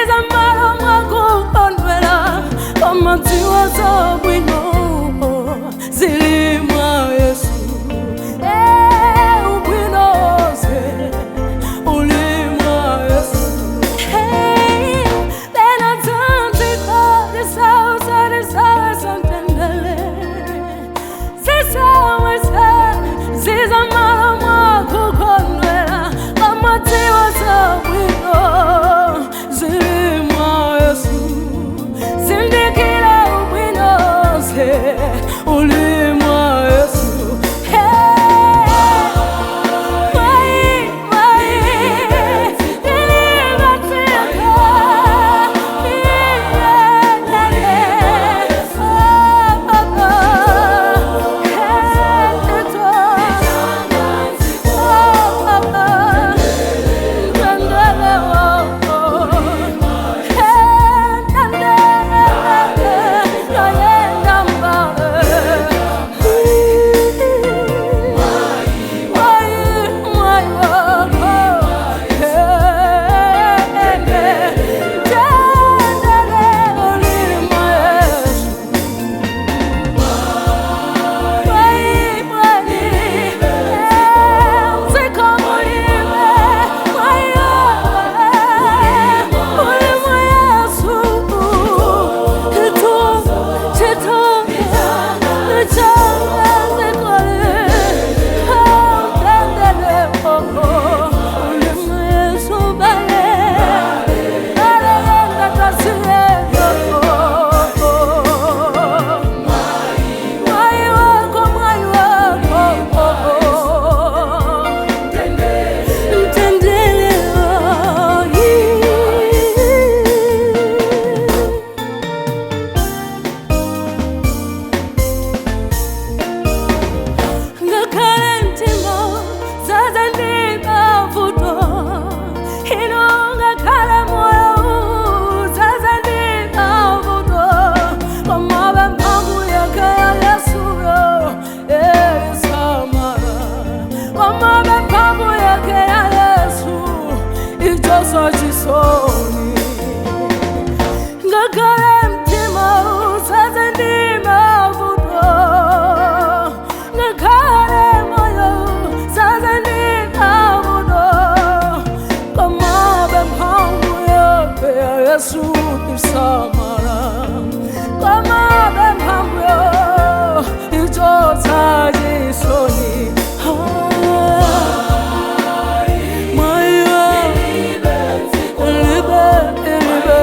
Zizamala mwakukondwela Kamadziwa zabwino Zili mwa Yesu. Ubwino wonse uli mwa Yesu. Hey, pena dzanziko Zisausa zisawesa mtendele Zisawesa zizamala mwakukondwela Kamadziwa zabwino Zili mwa Yesu. Zindikira ubwino wonse uli mwa Yesu. Hey, mai, mai, nilibatika. Ngakhale mtima zaza ndi mavuto ino ngakhale moyo zaza ndi mavuto komabe mphamvu yake ya Yesuyo isamala komabe mphamvu yake ya Yesu ichosa chisoni ngakhale mtima uzaze ndi mavuto ngakhale moyo uzaze ndi mavuto komabe mphamvu yake ya Yesu isamala komabe mphamvu ichotsa chisoni. Maiwa, ilibe, ilibe.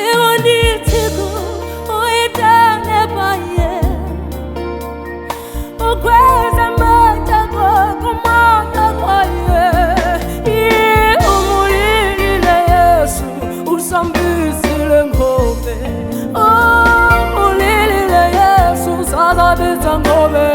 Siwonitsiko uitane paye ukweza matako kumata kwaye iye umulilile Yesu usambisile ngobe umulilile Yesu sazabisa ngobe.